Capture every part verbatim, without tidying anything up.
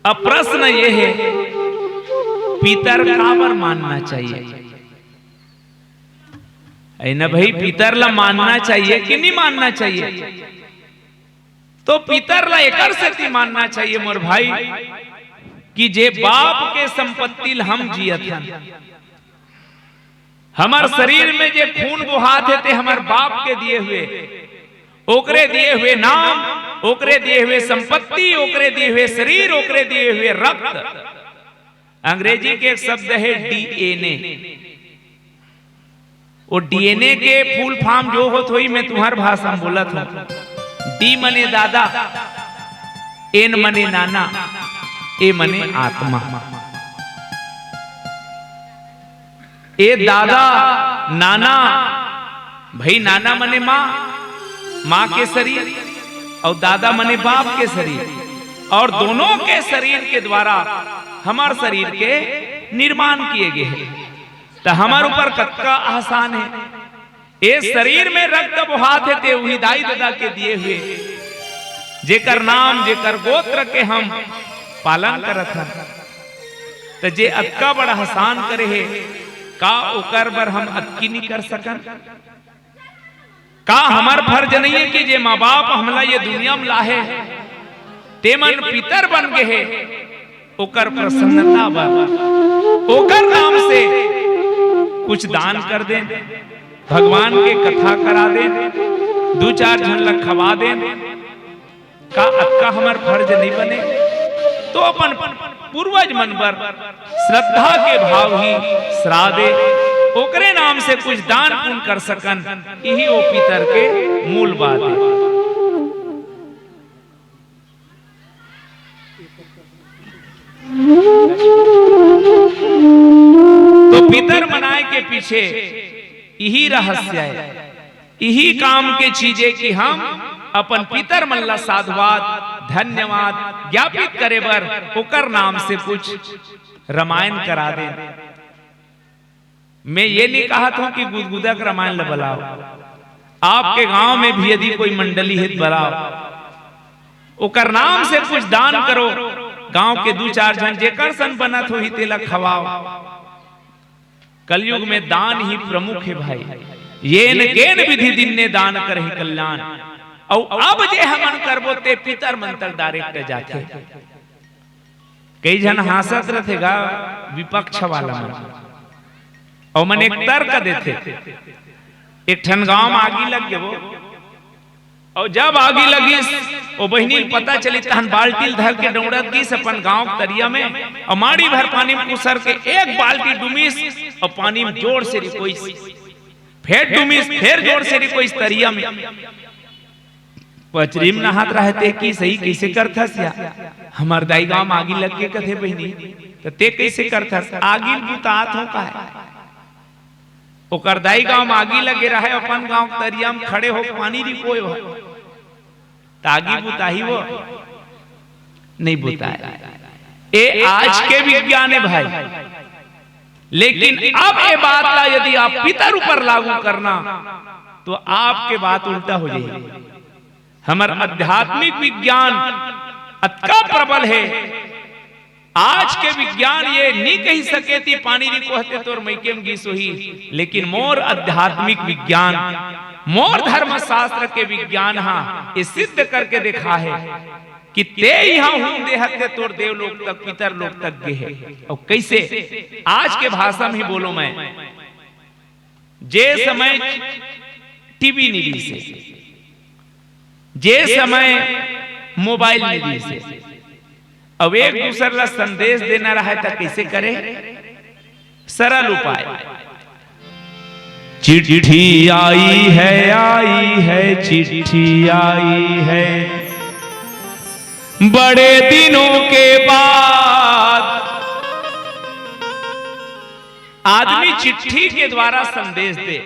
अब प्रश्न ये हे, पितर काबर मानना चाहिए? है ना भाई, पितर ला मानना चाहिए कि नहीं मानना चाहिए? तो पितर ला एकर सेती मानना चाहिए मोर भाई, कि जे बाप के संपत्ति ला हम जियत हन, हमर शरीर में जे खून बोहात हे, ते हमर बाप के दिए हुए, ओकरे दिए हुए नाम, ओकरे दिए हुए संपत्ति, ओकरे दिए हुए शरीर, ओकरे दिए हुए रक्त। अंग्रेजी के एक शब्द हे डीएनए। वो डीएनए के फुल फॉर्म जो होत होही, मैं तुम्हर भाषा में बोलत हूँ। डी मने दादा, एन मने नाना, ए मने आत्मा। ए दादा, नाना, भाई, नाना मने माँ, माँ के शरीर, और दादा मने बाप के शरीर, और दोनों के शरीर के द्वारा हमर शरीर के निर्माण किए गए हे। त हमर ऊपर कतका एहसान हे। ए शरीर में रक्त बोहात हे, ते उही दाई ददा के दिए हुए, जेकर नाम, जेकर गोत्र के हम पालन करत हन। त जे अतका बड़ा एहसान करे हे, का ओकर बर हम अतकी नी कर सकन? का हमर फर्ज नहीं हे कि जे माँ बाप हमला ये दुनिया में लाहे, तेमन पितर बन गे हे, ओकर प्रसन्नता बर, ओकर नाम से कुछ दान कर देन, भगवान के कथा करा देन, दू चार झन ला खवा देन? का अतका हमर फर्ज नहीं बने? तो अपन पूर्वज मन बर श्रद्धा के भाव ही श्राद्धे, ओकरे नाम से कुछ दान पुण्य कर सकन, यही वो पितर के मूल बात हे। तो पितर मनाए के पीछे यही रहस्य हे, यही काम के चीज हे कि हम अपन पितर मन ला साधुवाद, धन्यवाद ज्ञापित करे बर ओकर नाम से कुछ रामायण करा देन। मैं ये नहीं कहत हूं कि गुदगुदा के रामायण ल बलाओ, आपके गांव में भी यदि कोई मंडली हे त बलाओ, ओकर नाम से कुछ दान करो, गांव के दू चार झन जेकर सन बनत होही तेला खवाओ। कलयुग में दान ही प्रमुख हे भाई। येन केन विधि दीन्हे दान करहिं कल्याण। अउ अब जे हमन करबो ते पितर मन तक direct जाथे। कई झन हांसत रथे गा विपक्ष वाला मन, अउ मन एक तर्क देथे, एक ठन गांव में आगी लग गे वो, अउ जब आगी लगिस, ओ बहिनी ल पता चलिस, तहन बाल्टी ल धर के दौड़त गिस अपन गांव के तरिया में, अउ माड़ी भर पानी में कुसर के एक बाल्टी डुमिस, अउ पानी में जोर से रिकोइस, फेर डुमिस, फेर जोर से रिकोइस तरिया में। पचरी में नहात रहे ते कि सही कइसे करथस या? हमर दाई गांव में आगी लग गे कथे बहिनी, त ते कइसे करथस? आगी ल बुतात हों काय? ओकर दाई गांव में आगी लगे रहे, अपन गांव के तरिया में खड़े हो पानी रिकोय हो, त आगी बुताही वो? नहीं बुताय। ए आज के विज्ञान हे भाई, लेकिन अब ए बात ला यदि आप पितर ऊपर लागू करना, तो आपके बात उल्टा हो जाही। हमर आध्यात्मिक विज्ञान अतका प्रबल हे, आज के विज्ञान ये नी कहि सके ती पानी रिकोहते तोर मइके म गिस होही, लेकिन मोर आध्यात्मिक विज्ञान, मोर धर्मशास्त्र के विज्ञान हा ये सिद्ध करके देखा हे कि ते इहां हूम देहत ते तोर देवलोक तक, पितर लोक तक गे हे। अउ कइसे? आज के भाषा में ही बोलों मैं, जे समय टीवी नी रिहिस हे, जे समय मोबाइल नी रिहिस हे, अब एक दूसर ला संदेश देना रहे त कइसे करे? सरल उपाय, चिट्ठी आई है, आई है, चिट्ठी आई है, बड़े दिनों के बाद। आदमी चिट्ठी के द्वारा संदेश दे,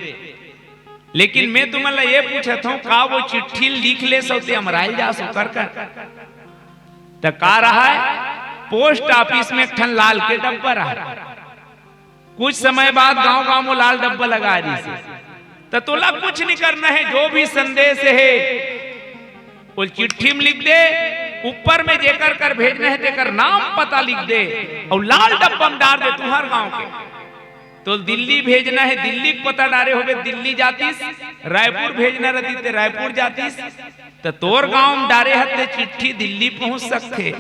लेकिन मैं तुमन ला ये पूछत हूं, का वो चिट्ठी लिख ले सो ते अमराइल जा सो कर कर? त का रहा है, पोस्ट ऑफिस में एक ठन लाल के डब्बा रहा है। कुछ समय बाद गांव गांव में लाल डब्बा लगा दी से, त तोला कुछ नहीं करना है, जो भी संदेश है वो चिट्ठी में लिख दे, ऊपर में जेकर कर भेजना हे, तेकर नाम पता लिख दे अउ लाल डब्बा में डार दे, तुंहर गांव के। तो दिल्ली भेजना हे, दिल्ली के पता डारे होबे, दिल्ली जातिस। रायपुर भेजना रहतिस ते रायपुर जातिस। त तोर गांव में डारे हस ते चिट्ठी दिल्ली पहुंच सकथे।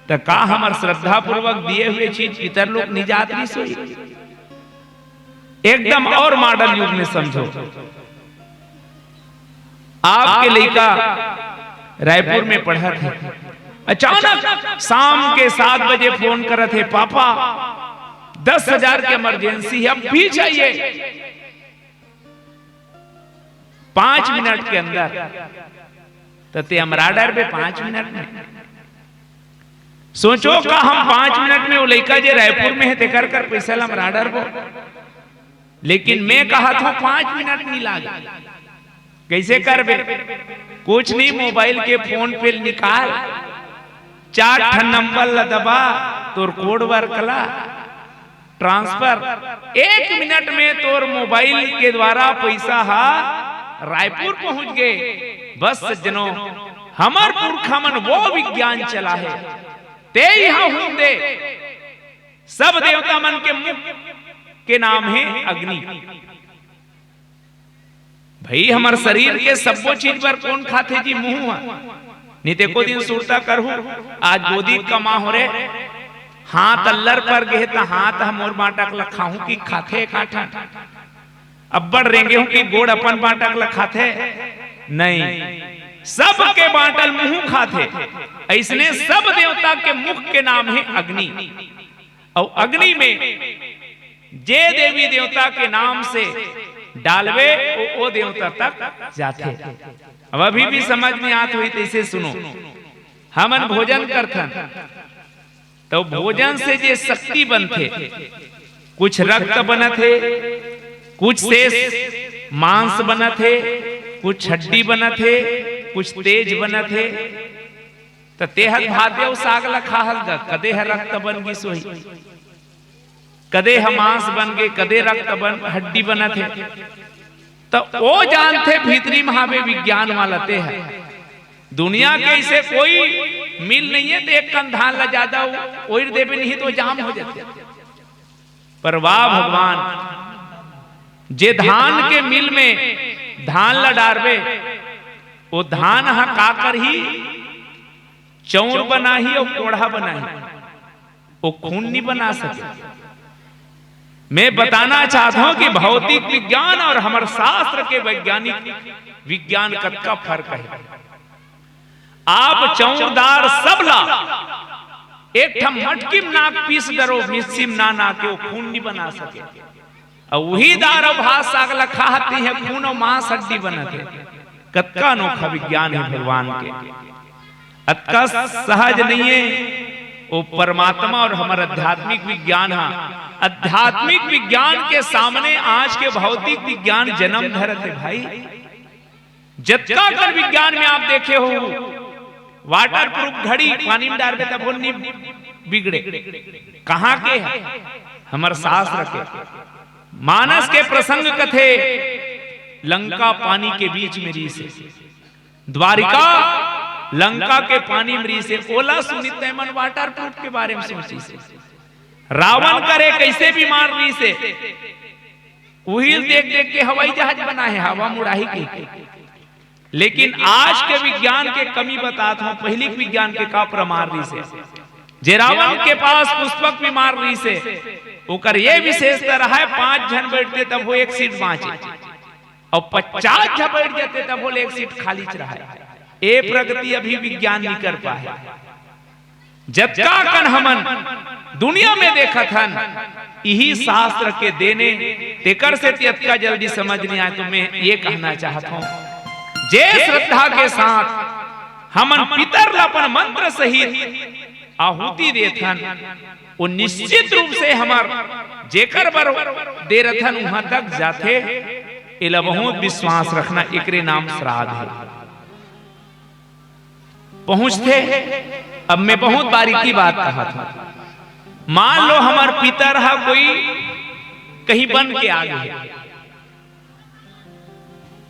त का हमर श्रद्धापूर्वक दिए हुए चीज पितर लोग नहीं जात रहिस होही? एकदम और मॉडल युग में समझो। आपके लइका रायपुर में पढ़त हे, अचानक शाम के सात बजे फोन करत हे, "पापा, दस हजार के इमरजेंसी हे, अभी चाहिए।" पांच मिनट के अंदर। त ते अमरा डरबे पांच मिनट में? सोचो, का हम पांच मिनट में वो लइका जे रायपुर में हे, तेकर कर पैसा ला अमरा डरबो? लेकिन मैं कहत हंव, पांच मिनट नहीं लागे। कइसे करबे? कुछ नहीं, मोबाइल के फोन पे निकाल, चार ठन नंबर ला दबा, तोर कोड वर्क ला ट्रांसफर, एक मिनट में तोर मोबाइल के द्वारा पैसा हा रायपुर पहुंच गे। बस सज्जनों, हमर पुरखा मन वो विज्ञान चलाहे। ते इहां हूंदे, सब देवता मन के मुख के नाम हे अग्नि। भई, हमर शरीर के सब्बो चीज बर कोन खाथे जी? मुंह ह। नहीं ते एको दिन सुरता करहू, आज गोदी कमा हो रे, हाथ अल्लर पर गे त हाथ ह मोर बांटक ल खाहूं कि खाथे एकाठन? अब्बड़ रेंगे हूं कि गोड़ अपन बांटक ल खाथे? नहीं, सबके बांटल मुंह खाथे। अइसने सब देवता के मुख के नाम हे अग्नि। अउ अग्नि में जे देवी देवता के नाम से डालबे, ओ, ओ देवता तक जाथे। अब अभी भी समझ में आत होही, तइसे सुनो। हमन भोजन करथन, त भोजन से जे शक्ति बनथे, कुछ रक्त बनत हे, कुछ शेष मांस बनत हे, कुछ हड्डी बनत हे, कुछ तेज बनत हे। त तेहर भात अउ साग ल खाहस गा, कदे ह रक्त बन गिस होही, कदे ह मांस बन गे, कदे रक्त बन, हड्डी बनत हे। त ओ जानथे भीतरी म हावे विज्ञान वाला तेहर। दुनिया के अइसे कोई मिल नहीं हे, त एक कन धान ल जादा ओइर देबे नहीं त ओ जाम हो जाथे। पर वाह भगवान, जे धान के मिल में धान ल डारबे, ओ धान ह का करही? चौंर बनाही अउ कोढ़ा बनाही, ओ खून नी बना सके। मैं बताना चाहत हंव कि भौतिक विज्ञान अउ हमर शास्त्र के वैज्ञानिक विज्ञान कतका फर्क हे। आप चौंर दार सब ला एक ठन मटकी म नाक पीस डरो, मिक्सी म ना ना के ओ खून नी बना सके। अउ उही दार अउ भात साग ला खाहत हे, खून अउ मांस हड्डी बनत हे। कतका अनोखा विज्ञान हे भगवान के, अतका सहज नहीं हे। ओ परमात्मा अउ हमर आध्यात्मिक विज्ञान हा, आध्यात्मिक विज्ञान के सामने आज के भौतिक विज्ञान जनम धरत हे भाई। जतका कन विज्ञान में आप देखे हो, वाटर प्रूफ घड़ी पानी में डारबे तभो नी बिगड़े। कहाँ के हे? हमर शास्त्र के। मानस के प्रसंग कथे, लंका पानी के बीच में रिहिसे, द्वारिका लंका के पानी में रिहिसे। ओला सुनिस त एमन वाटर प्रूफ के बारे में सोचिस। रावण करे कइसे बीमार रिहिसे, उही ल देख देख के हवाई जहाज बनाहे, हवा म उड़ाही के। लेकिन आज के विज्ञान के कमी बतात हंव, पहिली के विज्ञान के का प्रमाण रिहिसे। जे रावण के पास पुष्पक विमान रिहिसे, ओकर ये विशेषता रहय, पांच झन बइठते तभो एक सीट बांचे, अउ पचास झन बइठ जाते तभो ले एक सीट खालीच रहय। ए प्रगति अभी विज्ञान नी कर पाए। जतका कन हमन दुनिया में देखत हन, इही शास्त्र के देन ए, तेकर सेती अतका जल्दी समझ नहीं आए। तो मैं ये कहना चाहत हंव, जे श्रद्धा के साथ हमन पितर ला अपन मंत्र सहित आहुति देथन, वो निश्चित रूप से हमर जेकर बर दे रथन, उहां तक जाथे। एला बहुत विश्वास रखना, एकरे नाम श्राद्ध हे। पहुंचथे। अब मैं बहुत बारीकी बात कहत हंव। मान लो हमर पितर हा कोई कहीं बन के आ गे,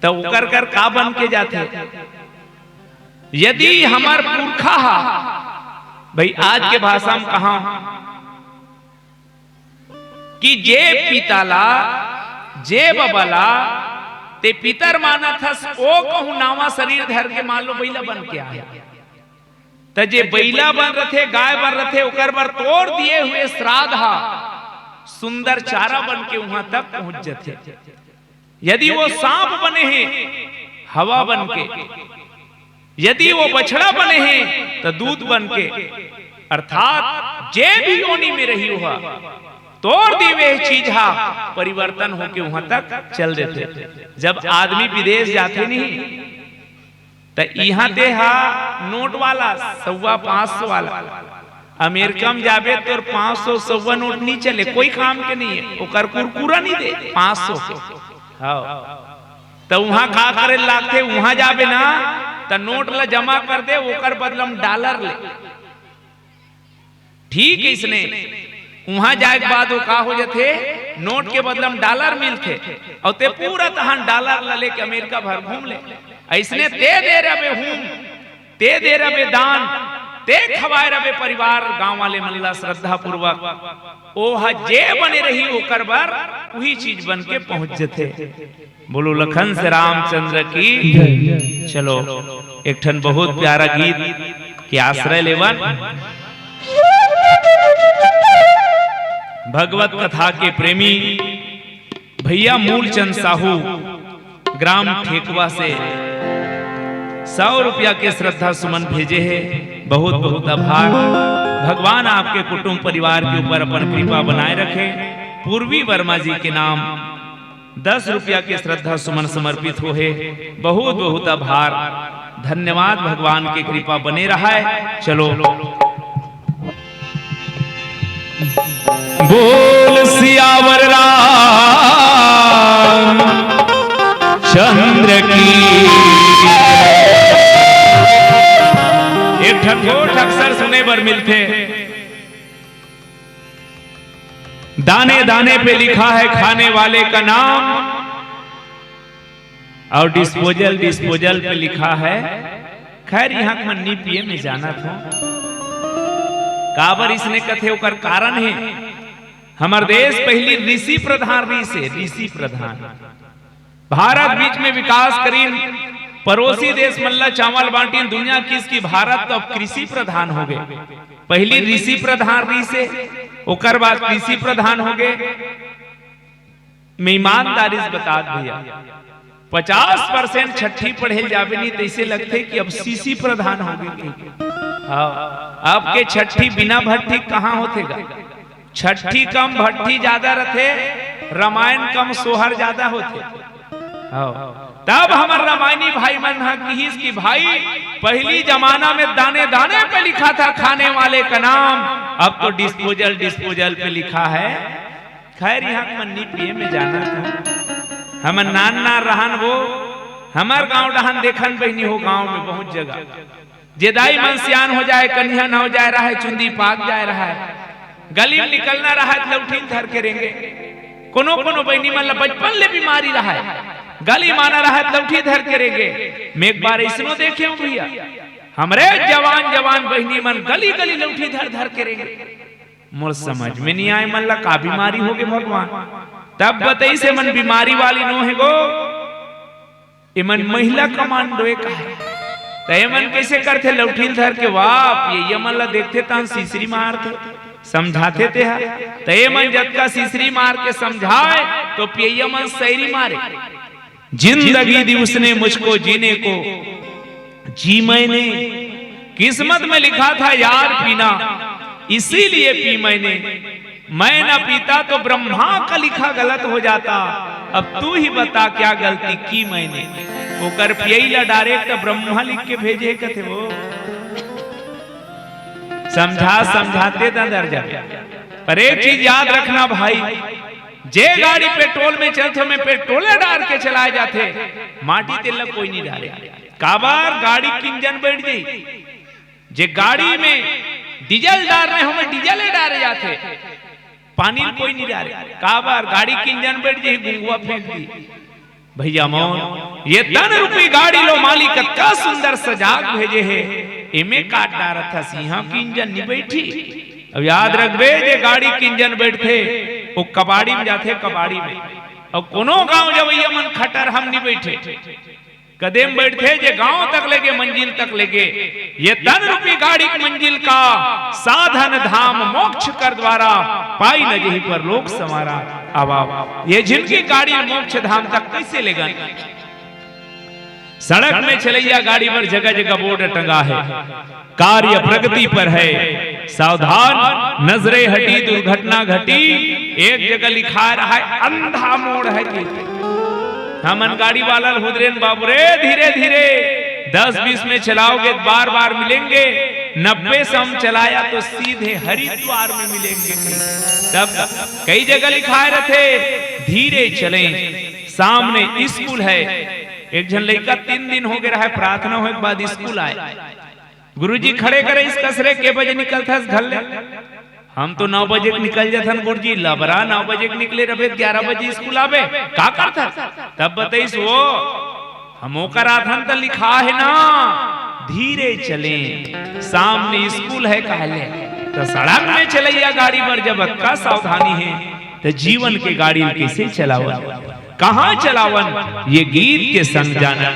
त ओकर कर का बन के जाथे? यदि हमर पुरखा हा, भाई, आज के भाषा म कहा कि जे पिता ला, जे बबा ला ते पितर मानत हस, ओ कहूं नावा शरीर धर के मान लो बइला बन के आए, त जे बइला बन रथे, गाय बन रथे, ओकर बर तोर दिए हुए श्राद्ध हा सुंदर चारा बन के उहां तक पहुंच जथे। यदि वो सांप बने हे हवा बन के, यदि वो बछड़ा बने हे त दूध बन के, अर्थात जे भी योनि में रही हुआ, तोर दिए हुए चीज हा परिवर्तन होके उहां तक चल देथे। जब आदमी विदेश जाथे नहीं, त इहां ते हा नोट वाला, सौवा पांच सौ वाला, अमेरिका में जाबे तोर पांच सौ सौवा नोट नहीं चले, कोई काम के नहीं है, ओकर कुरकुरा नहीं दे पांच सौ के। हाँ, त उहां का करे लागथे? उहां जाबे ना, त नोट ला जमा कर दे, ओकर बदला में डॉलर ले। ठीक इसने उहां जाए के बाद वो का हो जथे, नोट के बदला में डॉलर मिलथे, अउ ते पूरा तहान डॉलर ला लेके अमेरिका भर घूम ले। अइसने ते दे रबे हूम, ते दे रबे दान, ते खवाए रबे परिवार, गांव वाले मन ला श्रद्धा पूर्वक, ओह जे बने रही ओकर बर उही चीज बन के पहुंच जथे। बोलो लखन से रामचंद्र की। चलो, एक ठन बहुत प्यारा गीत के आश्रय लेवन। भगवत कथा के प्रेमी भैया मूलचंद साहू ग्राम ठेकवा से सौ रुपया के श्रद्धा सुमन भेजे हे। बहुत बहुत आभार। भगवान आपके कुटुंब परिवार के ऊपर अपन कृपा बनाए रखे। पूर्वी वर्मा जी के नाम दस रुपया के श्रद्धा सुमन समर्पित हो हे। बहुत बहुत आभार, धन्यवाद। भगवान के कृपा बने रहा है। चलो, बोल सियावर राम चंद्र की। एक ठक दो ठक अक्सर सुने बर मिलथे। दाने दाने पे लिखा है खाने वाले का नाम, और डिस्पोजल डिस्पोजल पे लिखा है। खैर, इहां के मन नी पिए में जानत हो। काबर इसने कथे, ओकर कारण है। हमर देश पहली ऋषि प्रधान ऋषि, ऋषि प्रधान। भारत बीच में विकास करीन, पड़ोसी देश मन ला चावल बांटिन, दुनिया किस की, भारत तो अब कृषि प्रधान हो गए। पहली ऋषि प्रधान ऋषि, ओकर बाद कृषि प्रधान हो गए। मैं ईमानदारी से बतात भैया, पचास परसेंट छठी पढ़े ल जाबे नहीं, तैसे लगथे कि अब सीसी प्रधान हो गए। हाँ, अब के छठी बिना भट्ठी कहाँ होथे गा? छठी कम भट्ठी ज्यादा रथे, रामायण कम सोहर ज्यादा होथे। हाँ, तब हमर रामायणी भाई मन ह किहिस कि भाई, पहली जमाना में दाने दाने पे लिखा था खाने वाले का नाम, अब तो डिस्पोजल डिस्पोजल पे लिखा है। खैर, इहां के मन नी पिए में जानत हो। हमन नान नान रहन वो, हमर गांव डहन देखन बहिनी हो, गांव में बहुत जगह जे दाई मन सियान हो जाए, कनिहा न हो जाए रहय, चुंदी पाक जाए रहय, गली में निकलना रहय त लौठी ल धर के रेंगे। कोनो कोनो बहिनी मन ला बचपन ले बीमारी रहय, गली म आना रहय त लौठी धर के रेंगे। मैं एक बार अइसनो देखे हूं भैया, हमरे जवान जवान बहिनी मन गली गली लौठी धर धर के रेंगे। मोर समझ में नहीं आए, मन ला का बीमारी होगे भगवान। तब बतइस, एमन बीमारी वाली नो हे गो, एमन महिला कमांडो ए कहे। त एमन कैसे करथे? लौठी ल धर के, वाह, पियैया मन ला देखथे तहन सिसरी मारथे, समझाथे ते ह। त एमन जतका सिसरी मार के समझाए, तो पियैया मन सैरी मारे। जिंदगी दी उसने मुझको जीने को जी मैंने, किस्मत में लिखा था यार पीना, इसीलिए पी मैंने। मैं ना पीता तो ब्रह्मा का लिखा गलत हो जाता। अब तू ही बता क्या गलती की मैंने। ओकर पियई ला डायरेक्ट ब्रह्मा लिख के भेजे कथे वो। समझा समझाते दंदर जा। पर एक चीज याद रखना भाई, जे गाड़ी पेट्रोल में चलथे, ओमे पेट्रोले डार के चलाए जाथे, माटी तेल ला कोई नहीं डारे। काबर? गाड़ी के इंजन बैठ जाई। जे गाड़ी में डीजल डारना हे, ओमे डीजले डारे जाथे, पानी ल कोई नहीं डारे। काबर? गाड़ी के इंजन बैठ जाई, गुंगवा फेंक दी। भैया मोर, ये तन रूपी गाड़ी लो मालिक अतका सुंदर सजाक भेजे हे, एमे काट डारत हस, इहाँ के इंजन नी बैठी। अब याद रखबे, जे गाड़ी के इंजन बैठथे, वो कबाड़ी में जाथे, कबाड़ी में। अउ कोनो गांव जवइया मन खटर हम नी बैठे, कदे म बैठथे, जे गांव तक लेगे, मंजिल तक लेगे। ये तन रूपी गाड़ी के मंजिल का साधन धाम मोक्ष कर द्वारा, पाई न जेहि परलोक संवारा। अब, अब ये जिनकी गाड़ी मोक्ष धाम तक कैसे लेगन? सड़क में चलइया गाड़ी बर जगह जगह बोर्ड टंगा है, कार्य प्रगति पर है, सावधान, नजरे हटी, दुर्घटना घटी। एक जगह लिखाय रहय, अंधा मोड़ है कि हमन गाड़ी वाला ल हुदरेन, बाबू रे, धीरे धीरे, दस बीस में चलाओगे त बार बार मिलेंगे, नब्बे सौ में चलाया तो सीधे हरिद्वार में मिलेंगे। तब कई जगह लिखाय रथे, धीरे चलें, सामने स्कूल है। एक झन लइका तीन दिन हो गे रहय, प्रार्थना होय के बाद स्कूल आय। गुरुजी खड़े करे, इस कसरे के बजे निकलथस घर ले? हम तो नौ बजे के निकल जथन गुरुजी। लबरा, नौ बजे के निकले रबे, ग्यारह बजे स्कूल आबे, का करथस? तब बतइस वो, हम ओकर आथन त लिखा है ना, धीरे चलें, सामने स्कूल है कहले। त सड़क में चलइया गाड़ी बर जब अतका सावधानी है, त जीवन के गाड़ी ल कइसे चलावन? कहाँ चलावन, ये गीत के संग जानन।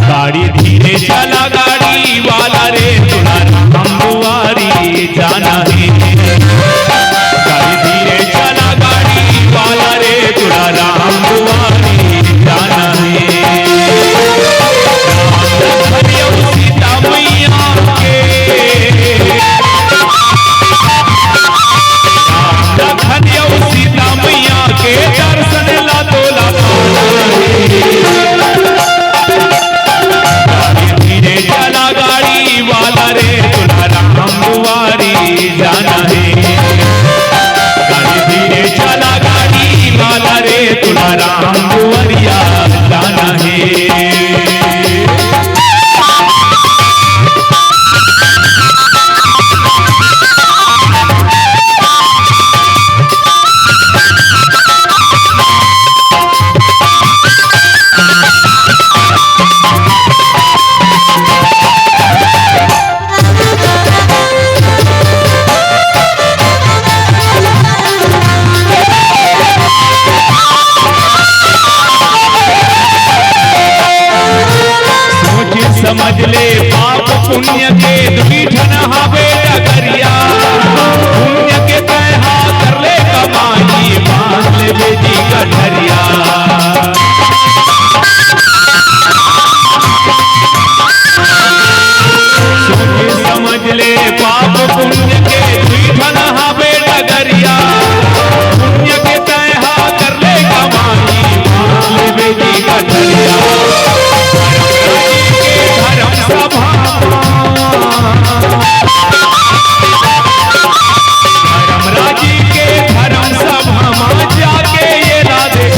गाड़ी धीरे चला गाड़ी वाला रे, तोला राम दुआरी जाना है। गाड़ी धीरे चला गाड़ी वाला रे, तोला राम दुआरी जाना है। राम धनिया सीता मैया के, राम धनिया सीता मैया के दर्शन ला तोला पाना है। धीरे चला गाड़ी वाला रे, तोला राम दुआरी जाना है। गाड़ी धीरे चला गाड़ी वाला रे, तोला राम दुआरिया जाना है। सोच समझ ले पाप पुण्य के दुई ठन हावे डगरिया। पुण्य के तय हा कर ले कमाई, बांध ले बेटी का ढरिया। सोच समझ ले पाप पुण्य के दुई ठन हावे डगरिया। पुण्य के तय हा कर ले कमाई, बांध ले बेटी का ढरिया। धर्म सभा, धर्मराज के धर्म सभा मा जाके ये राधे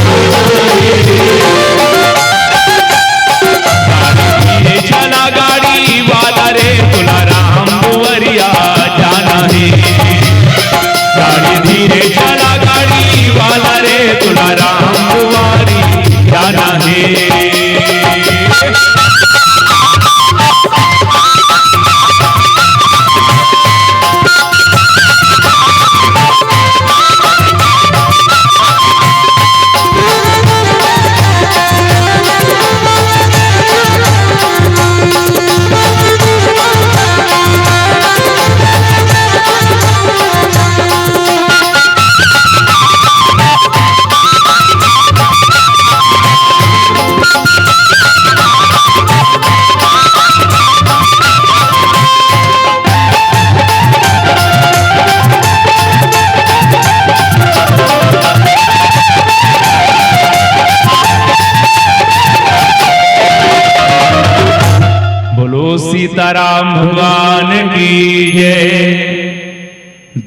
सीताराम भगवान की जय।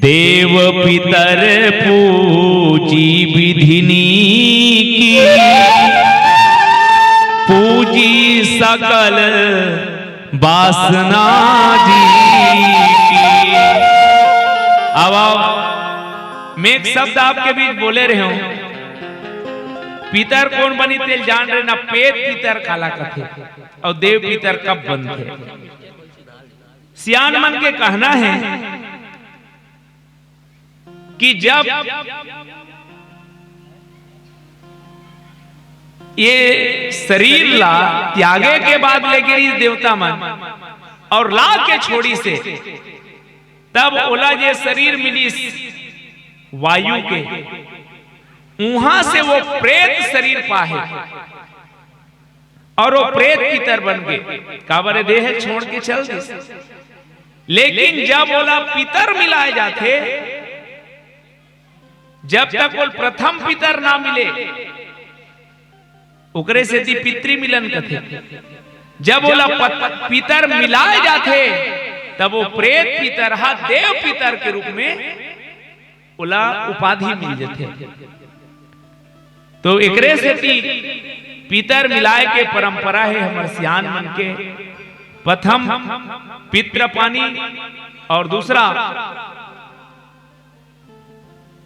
देव पितर पूजी विधिनी की, पूजी सकल वासना जी की। अब आप, मैं एक शब्द आपके बीच बोले रहे हूं, पितर कोन बनी तेल जान रहे ना, पेत पितर काला कथे और देव पितर कब बनथे। सियान मन के कहना है कि जब ये शरीर ला त्यागे के बाद लेगे रहिस देवता मन और ला के छोड़िस हे, तब ओला जे शरीर मिलिस वायु के, उहां से वो प्रेत शरीर पाहे और वो प्रेत पितर बन गे, काबर ए देह छोड़ के चल दिस। लेकिन जब ओला पितर मिलाए जाथे, जब तक वो प्रथम पितर ना मिले, ओकरे सेती पितृ मिलन कथे। जब ओला पत-, पितर मिलाए जाथे, तब वो प्रेत पितर हा देव पितर के रूप में ओला उपाधि मिल जथे। तो एकरे सेती पितर मिलाए के परंपरा हे हमर सियान मन के। प्रथम पितृ पानी और दूसरा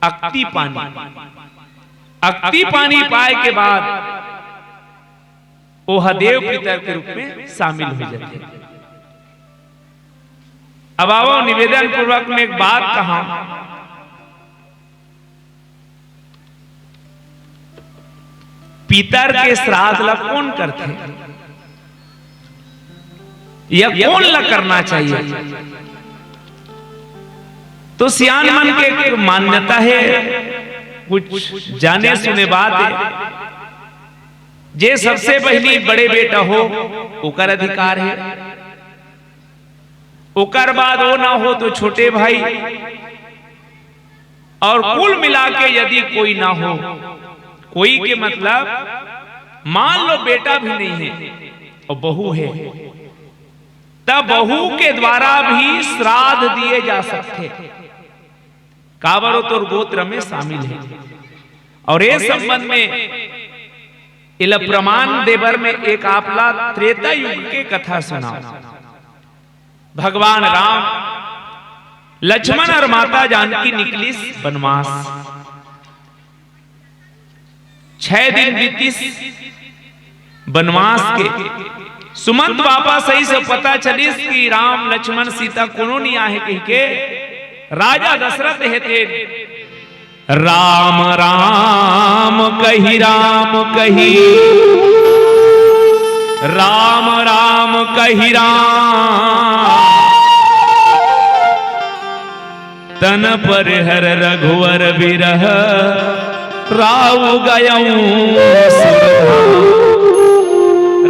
अक्ति पानी। अक्ति पानी पाए के बाद ओह देव पितर के रूप में शामिल हो जाथे। अब आवो, निवेदन पूर्वक मैं एक बात कहा, पितर के श्राद्ध ला कोन करथे या कोन ला करना चाहिए? तो सियान मन के एक मान्यता है, कुछ जाने सुने बात है, जे सबसे पहली बड़े बेटा हो, ओकर अधिकार है। ओकर बाद वो ना हो तो छोटे भाई, और कुल मिला के यदि कोई ना हो, कोई के मतलब मान लो बेटा भी नहीं है और बहू है, तब बहू के द्वारा भी श्राद्ध दिए जा सकथे। काबर वो तोर गोत्र में शामिल है। और ये संबंध में इला प्रमाण देबर में एक आपला त्रेता युग के कथा सुनाओ। भगवान राम, लक्ष्मण और माता जानकी निकलिस बनवास। छह दिन बीतिस बनवास के। सुमंत वापस आइस अउ पता चलिस कि राम, लक्ष्मण, सीता कोनो नी आहे कहिके राजा दशरथ हे तेन राम राम कहि राम कहि, राम राम कहि राम। तन पर हर रघुवर बिरह, राउ गयउँ सुरधाम।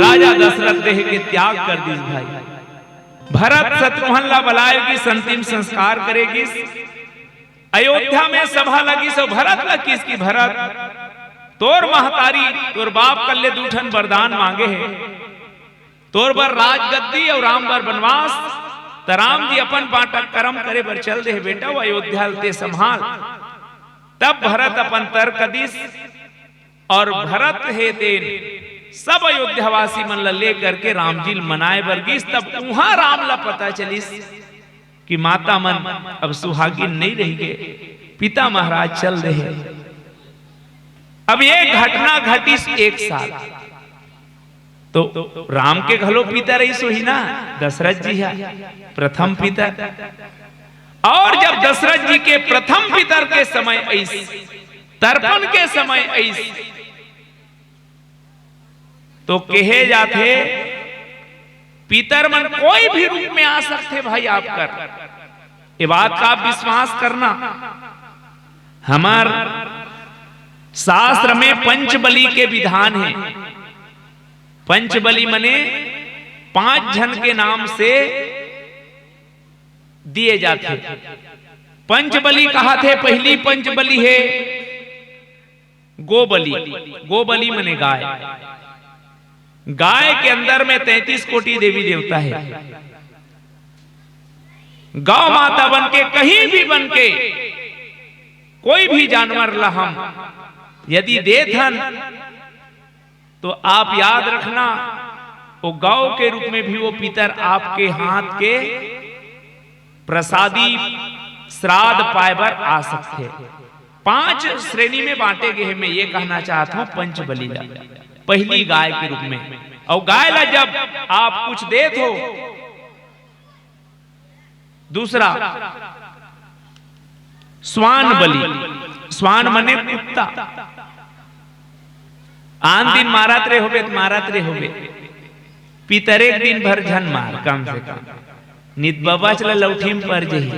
राजा दशरथ देह के त्याग कर दिस भाई। भरत शत्रुघ्न ला बलाय गिस, अंतिम संस्कार करे गिस। अयोध्या में सभा लगिस अउ भरत ला किहिस कि भरत, तोर महतारी, तोर बाप कर ले दू ठन वरदान मांगे हे, तोर बर राजगद्दी अउ राम बर बनवास। त राम जी अपन बांटा करम करे बर चल दे हे बेटा, वो अयोध्या ल ते संभाल। तब भरत अपन तर्क दिस अउ भरत हे तेन सब अयोध्यावासी मन ला लेकर के राम जी ल मनाए बर गिस। तब उहां राम ला पता चलिस कि माता मन अब सुहागिन नइ रहि गे, पिता महाराज चल दे हे। अब ये घटना घटिस एक साल, तो राम के घलो पिता रहिस होही ना, दशरथ जी हा प्रथम पिता। अउ जब दशरथ जी के प्रथम पितर के समय आइस, तर्पण के समय आइस, तो कहे जाथे, पितर मन कोई भी रूप में आ सकथे भाई आप कर। ये बात का आप विश्वास करना। हमर शास्त्र में पंचबलि के विधान हे। पंचबलि मने पांच झन के नाम से दिए जाथे। पंचबलि कहाथे, पहली पंचबलि हे गोबलि, गोबलि मने गाय। गाय के अंदर में तैंतीस कोटि देवी देवता हे। गौ माता बन के, कहीं भी बन के, कोई भी जानवर ला हम यदि देत हन, तो आप याद रखना, वो गौ के रूप में भी वो पितर आपके हाथ के प्रसादी श्राद्ध पाए बर आ सकथे। पांच श्रेणी में बांटे गए हैं। मैं ये कहना चाहता हूं, पंचबली ला पहली गाय के रूप में, और गाय ला जब आप कुछ देत हो, दूसरा स्वान बलि, स्वान मने कुत्ता, आन दिन मारत रे होबे त मारत रे होबे, पितर एक दिन भर झन मार, कम से कम नित बबाच ल लौठी में पर जही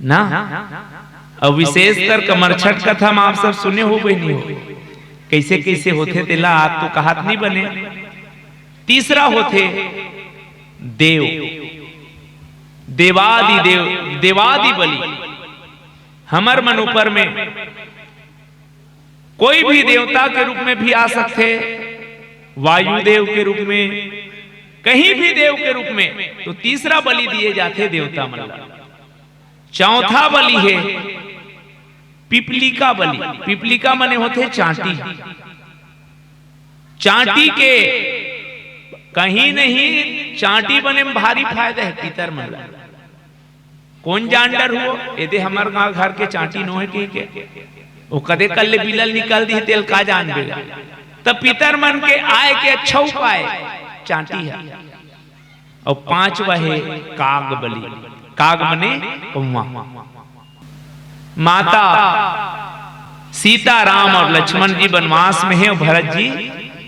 ना। और विशेषकर कमरछठ कथा में आप सब सुने हो बहिनी हो, कैसे कैसे होथे तेला आज तो कहत नहीं बने। तीसरा होथे देव, देवादि देव, देवादि बलि। हमर मन ऊपर में कोई भी देवता के रूप में भी आ सकथे, वायु देव के रूप में, कहीं भी देव के रूप में, तो तीसरा बलि दिए जाथे देवता मन ला। चौथा बलि हे पिपलिका बलि। पिपलिका मने होथे चांटी। चांटी के कहीं नहीं, चांटी बने में भारी फायदा हे पितर मन ला। कोन जान डर हुओ, एदे हमर गांव घर के चांटी नोहे कहि के, ओ कदे कल्ले बिलल निकल दिही, तेल का जान बेगा। त पितर मन के आय के अच्छा उपाय चांटी हे। और पांचवा हे काग बलि। काग मने कौवा। माता सीता, राम और लक्ष्मण जी वनवास में हे और भरत जी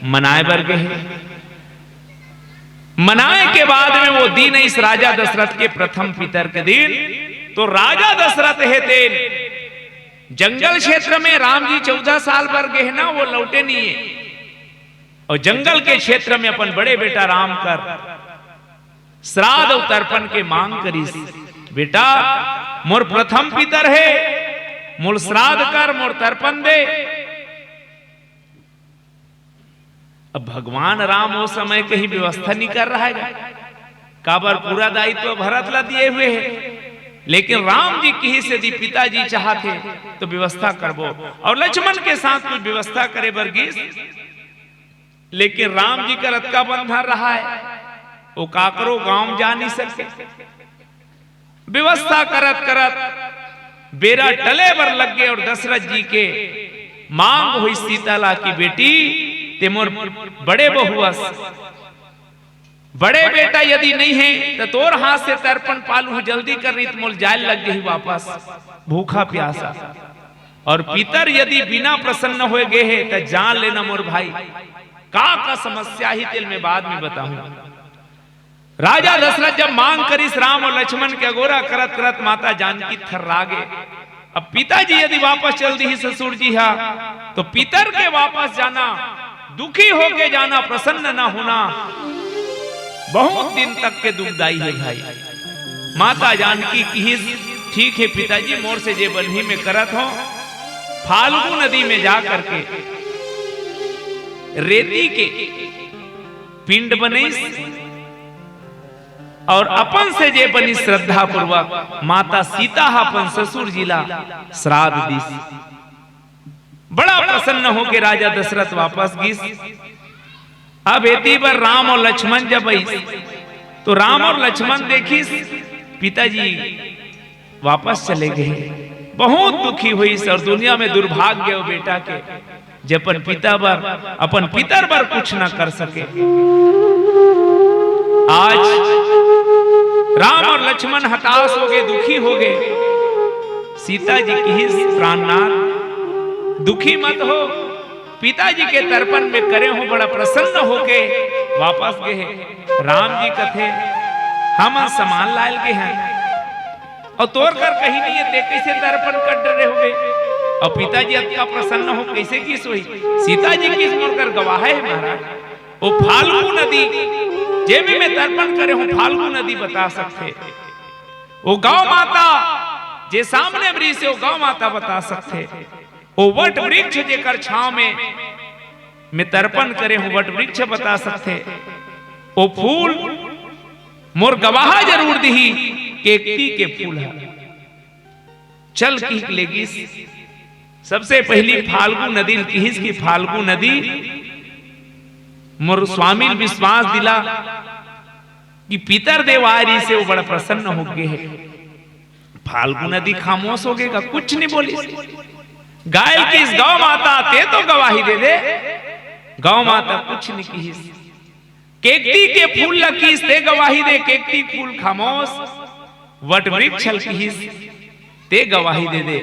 मनाए बर गए हे। मनाए के बाद में वो दिन इस राजा दशरथ के प्रथम पितर के दिन, तो राजा दशरथ हे तेन जंगल क्षेत्र में, राम जी चौदह साल बर गए ना, वो लौटे नहीं है। और जंगल के क्षेत्र में अपन बड़े बेटा राम कर श्राद्ध और तर्पण के मांग करिस, "बेटा, मोर प्रथम पितर हे, मोर श्राद्ध कर, मोर तर्पण दे।" अब भगवान राम वो समय कहीं व्यवस्था नहीं कर रहा है, काबर पूरा दायित्व भरत ला दिए हुए है, लेकिन राम जी किहिस यदि पिताजी चाहत हे तो व्यवस्था करबो, और लक्ष्मण के साथ कुछ व्यवस्था करे बर गिस, लेकिन राम जी कर अतका बंधन रहा है, वो काकरो गांव जा नहीं सके। व्यवस्था करत करत बेरा टले बर लग गए और दशरथ जी के मांग हुई सीता ला कि बेटी, ते मोर बड़े बहुअस, बड़े बेटा यदि नहीं है तो तोर हाथ से तर्पण पालू, जल्दी कर, नहीं तो मोल जाए लग गई वापस भूखा प्यासा। और पितर यदि बिना प्रसन्न हुए गए है तो जान लेना मोर भाई, का का समस्या ही तेल में बाद में बताऊं। राजा दशरथ जब मांग करिस राम और लक्ष्मण के, अगोरा करत करत माता जानकी थर्रा गे। अब पिताजी यदि वापस चल दी ससुर जी हा, तो पितर के वापस जाना, दुखी होके जाना, प्रसन्न ना होना बहुत दिन तक के दुखदाई है भाई। माता जानकी किहिस, "ठीक है पिताजी, मोर से जे बनही में करत हो।" फाल्गु नदी में जा करके रेती के पिंड बनिस और अपन से जे बनिस श्रद्धा पूर्वक माता सीता हा अपन ससुर जी ला श्राद्ध दिस। बड़ा प्रसन्न होके राजा दशरथ वापस गिस। अब एती बर राम और लक्ष्मण जब आइस, तो राम और लक्ष्मण देखिस, पिताजी वापस चले गए। बहुत दुखी हुई और दुनिया में दुर्भाग्य हो बेटा के, जे अपन पिता बर, अपन पितर बर कुछ ना कर सके। आज राम और लक्ष्मण हताश हो गए, दुखी हो गए। सीता जी किहिस, "प्राणनाथ, दुखी मत हो, पिताजी के तर्पण में करे हो।" बड़ा प्रसन्न होके वापस गए। राम जी कथे, "हम सामान लायल गए हैं और तोर कर कहीं नहीं है, ते कैसे तर्पण कर डरे हुए?" और पिताजी अतका प्रसन्न हो, कैसे किहिस होही? सीता जी किहिस, "मोर कर गवाह है महाराज, वो फाल्गु नदी, जेमे में तर्पण करे हो, फाल्गु नदी बता सकथे। वो गौ माता, जे सामने वृक्ष है, वो गौ माता बता सकथे। वो वट वृक्ष जेकर छांव में में तर्पण करे हूँ, वट वृक्ष बता सकथे। ओ फूल मोर गवाहा जरूर दिही, केकती के फूल ह। चल किहिक लेगिस। सबसे पहिली फाल्गु नदी ल किहिस कि फाल्गु नदी, मोर स्वामी ल विश्वास दिला कि पितर देव आय रिहिसे, वो बड़ा प्रसन्न हो गे हे। फाल्गु नदी खामोश हो गे गा, कुछ नहीं बोलिस। गाय ल किहिस, गौ माता, ते तो गवाही दे दे। गौ माता कुछ नहीं किहिस। केकती के फूल ल किहिस, ते गवाही दे। केकती फूल खामोश। वट वृक्ष ल किहिस, ते गवाही दे दे।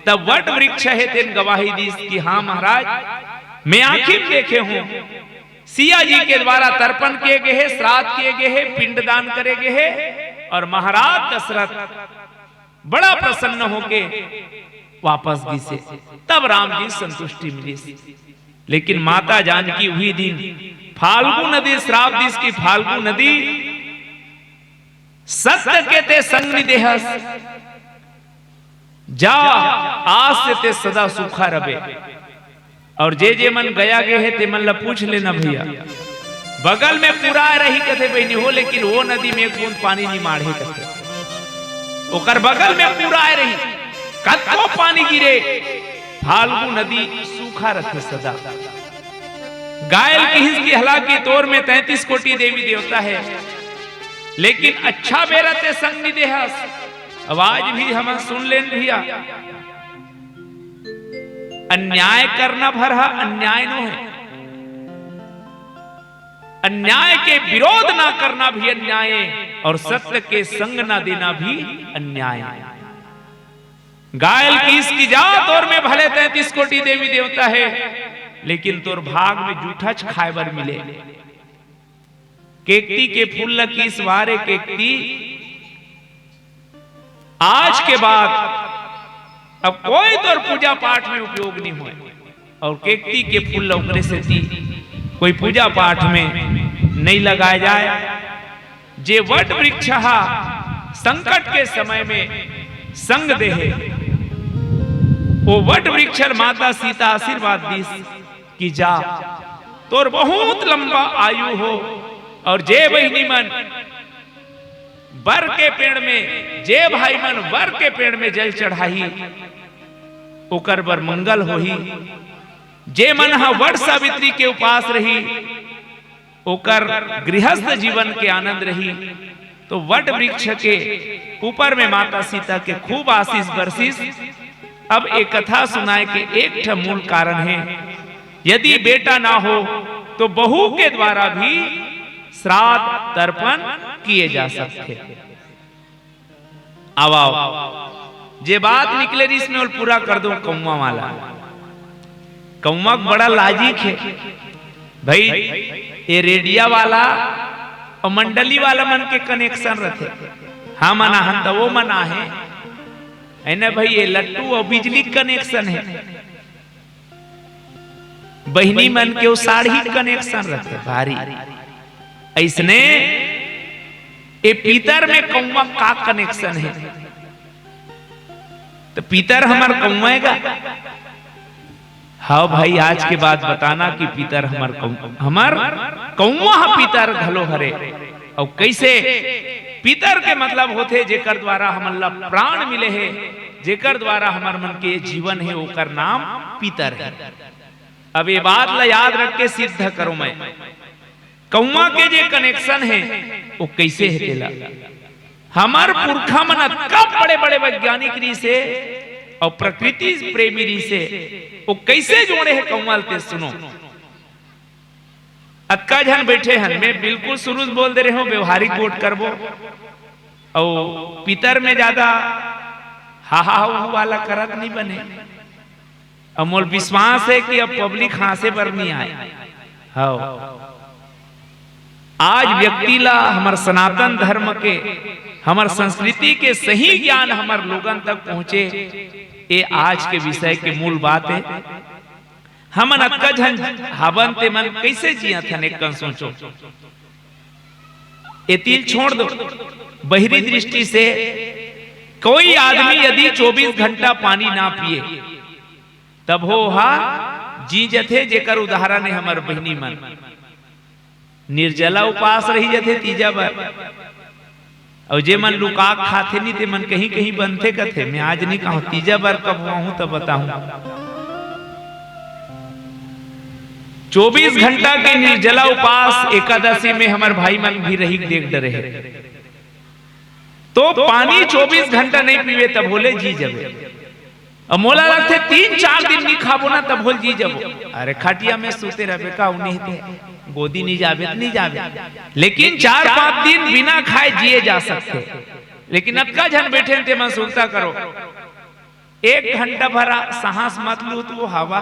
तब वट वृक्ष हे, तेन गवाही दिस कि हाँ महाराज, मैं आँखी में देखे हूँ, सिया जी के द्वारा तर्पण किए गए हे, श्राद्ध किए गए हे, पिंडदान करे गए हे, और महाराज दशरथ बड़ा प्रसन्न होके वापस गिसे। तब राम जी संतुष्टि मिलिस। लेकिन माता जानकी उही दिन फाल्गु नदी श्राप दिस कि फाल्गु नदी, सत्य के ते संग नि देहस, जा, आज से ते सदा सूखा रबे। और जे जे मन गया गे हे, ते मन ला पूछ लेना भैया। बगल में पुराय रही कथे बहिनी हो, लेकिन वो नदी में एक बूंद पानी नि माढ़े कथे। ओकर बगल में पुराय रही, कतको पानी गिरे, फाल्गु नदी सूखा रथे सदा। गाय ल किहिस कि हालांकि तोर में तैंतीस कोटि देवी देवता हे, लेकिन अच्छा बेरा ते संग नि देहस। अब आज भी हमन सुन लेन भैया, अन्याय करना भर हा अन्याय नो हे, अन्याय के विरोध ना करना भी अन्याय हे, और सत्य के संग ना देना भी अन्याय हे। गाय ल किहिस कि जा, तोर में भले तैंतीस कोटि देवी देवता हे, लेकिन तोर भाग में जूठच खाय बर मिले। केकती के फूल ल किहिस, वा रे केकती, आज के बाद अब कोई तोर पूजा पाठ में उपयोग नि होय। और केकती के फूल ल ओकरे सेती कोई पूजा पाठ में नहीं लगाय जाय। जे वट वृक्ष हा संकट के समय में संग देहे, वो वट वृक्ष ल माता सीता आशीर्वाद दिस कि जा, तोर बहुत लंबा आयु हो, और जे बहिनी मन बर के पेड़ में, जे भाई मन बर के पेड़ में जल चढ़ाही, ओकर बर मंगल होही। जे मन ह वट सावित्री के उपास रही, ओकर गृहस्थ जीवन के आनंद रही। तो वट वृक्ष के ऊपर में माता सीता के खूब आशीष बरसिस। अब एक कथा सुनाय के एक ठा मूल कारण हे, यदि बेटा ना हो तो बहू के द्वारा भी श्राद्ध तर्पण किए जा सकथे। आवा, आवा। जे बात निकले रिहिस में ओला पूरा कर दो, कौवा वाला। कौवा बड़ा लाजिक हे भाई, ये रेडिया वाला और मंडली वाला मन के कनेक्शन रथे। हमन आहन त वो मन आहे, है ना भाई? ये लट्टू और बिजली कनेक्शन हे। बहिनी मन के वो साड़ी कनेक्शन रथे भारी। अइसने ए पितर में कौवा का कनेक्शन हे? तो पितर हमर कौवा हे गा? हाँ भाई, आज के बाद बताना कि पितर हमर कौ-, हमर कौवा ह पितर घलो हरे। और कैसे? पितर के मतलब होथे जेकर द्वारा हमन ला प्राण मिले हे, जेकर द्वारा हमर मन के जीवन हे, ओकर नाम पितर हे। अब ये बात ला याद रख के सिद्ध करो मैं, कौवा के जे कनेक्शन हे, वो कैसे हे तेला। हमर पुरखा मन अतका बड़े-बड़े वैज्ञानिक रिहिसे और प्रकृति प्रेमी रिहिसे, वो कैसे जोड़े हे कौवा ल ते सुनो। अतका झन बैठे हन, मैं बिल्कुल शुरू से बोल दे रहे हूँ, व्यवहारिक वोट करबो। और पितर में ज्यादा हा हा हू हू वाला करत नहीं बने। अब मोर विश्वास हे कि अब पब्लिक हाँसे बर नहीं आए। हाँ, आज व्यक्ति ला हमर सनातन धर्म के, हमर संस्कृति के सही ज्ञान हमर लोगन तक पहुँचे, ये आज के विषय के मूल बात हे। हमन अतका झन हावन, ते मन कैसे जियत हन, एक कन सोचो। एती ल छोड़ दो, बहिरी दृष्टि से कोई आदमी यदि चौबीस घंटा पानी ना पिए, तब हो हा जी जथे, जेकर उदाहरण हे हमर बहिनी मन। निर्जला उपास रही जथे तीजा बर। अउ जे मन लुका के खाथे नी, ते मन कहीं कहीं बनथे कथे। मैं आज नहीं कहूं, तीजा बर कब आहूं तब बताहूं। चौबीस घंटा के निर्जला उपास एकादशी में हमर भाई मन भी रही देख डरे हे। तो पानी चौबीस घंटा नहीं पीवे तब होले जी जबे। अब मोला लगथे तीन चार दिन नहीं खाबो ना तब होल जी जबो। अरे खटिया में सूते रहबे का, उन्हीं ते गोदी नहीं जाबे त नहीं जाबे, लेकिन चार पांच दिन बिना खाए जिए जा सकथे। लेकिन अतका झन बैठे ते मन सुरता करो, एक घंटा भर सांस मत लू तो हवा,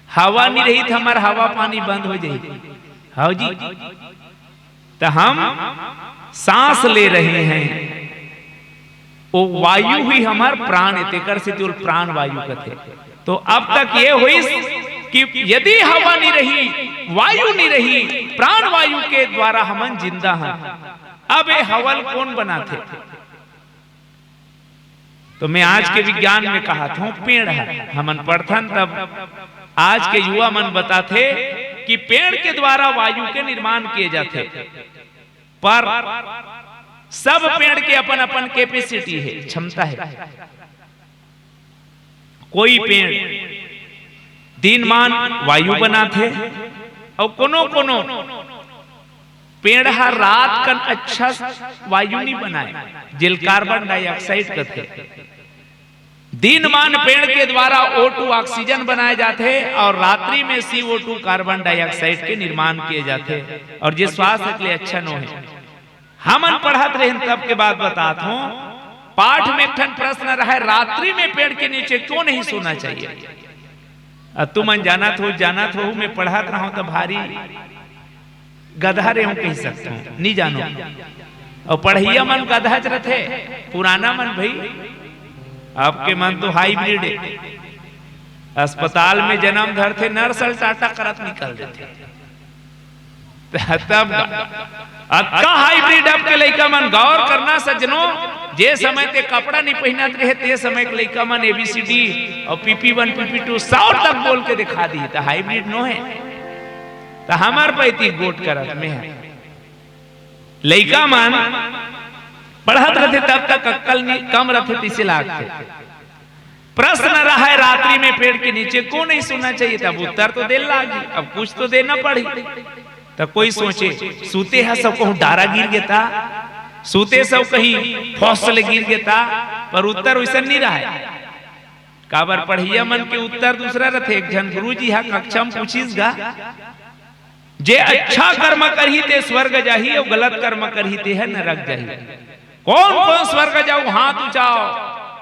हवा नहीं रही तो हमार हवा पानी बंद हो जाही। हाँ जी, तो हम सांस ले रहे हैं, वो वायु ही हमार प्राण हे, तेकर से तो प्राण वायु कथे। तो अब तक ये होइस कि यदि हवा नहीं रही, वायु नहीं रही, प्राण वायु के द्वारा हमन जिंदा हैं। अब ये हवा ल कोन बनाथे? तो मैं आज के विज्ञान में कहत हूं, पेड़ हे, हमन पढ़थन तब आज के युवा मन बताथे कि पेड़ के द्वारा वायु के निर्माण किए जाथे। पर सब पेड़ के अपन अपन कैपेसिटी हे, क्षमता हे। कोई पेड़ दिनमान वायु बनाथे, अउ कोनो कोनो पेड़ ह रात कन अच्छा वायु नहीं बनाए, जेल कार्बन डाइऑक्साइड कथे। दिनमान पेड़ के द्वारा ओ टू ऑक्सीजन बनाए जाथे अउ रात्रि में सी ओ टू कार्बन डाइऑक्साइड के निर्माण किए जाथे, अउ जे स्वास्थ्य के लिए अच्छा नोहे। हमन पढ़त रहेन तब के बात बतात हूं, पाठ में एक ठन प्रश्न रहे, रात्रि में पेड़ के नीचे क्यों नहीं सोना चाहिए? अब तुमन जानत हो, जानत हो, मैं पढ़त रहूं तो भारी गधा रहे हूं कह सकत हूं, नहीं जानो। अउ पढ़इया मन गधा च रथे, पुराना मन भाई, अब के मन तो हाइब्रिड हे। अस्पताल में जन्म धरथे, नर्स ल टाटा करत निकल देथे। तब अतका हाइब्रिड अब के लइका मन, गौर करना सज्जनो, जे समय ते कपड़ा नहीं पहिनत रहे, ते समय के लइका मन एबीसीडी अउ पीपी वन, पीपी टू, सौ तक बोल के दिखा दी, त हाइब्रिड नोहे। त हमर पैती गोठ करत में हे। लइका मन पढ़त रथे तब तक अक्कल नि-, कम रथे, तइसे लागथे। प्रश्न रहे, रात्रि में पेड़ के नीचे क्यों नहीं सोना चाहिए? तब उत्तर तो दे लागी, अब कुछ तो देना पड़ी। तो कोई सोचे, सूते ह सब कहूं डारा गिर गे ता, सूते सब कहीं फौस ले गिर गे ता, पर उत्तर वैसन नहीं रहे। काबर पढ़इया मन के उत्तर दूसरा रथे। एक झन गुरुजी ह कक्षा में पूछिस गा, जे अच्छा कर्म करही ते स्वर्ग जाही अउ गलत कर्म करही ते ह नरक जाही। कौन कौन स्वर्ग जाऊ, हाथ उचाओ।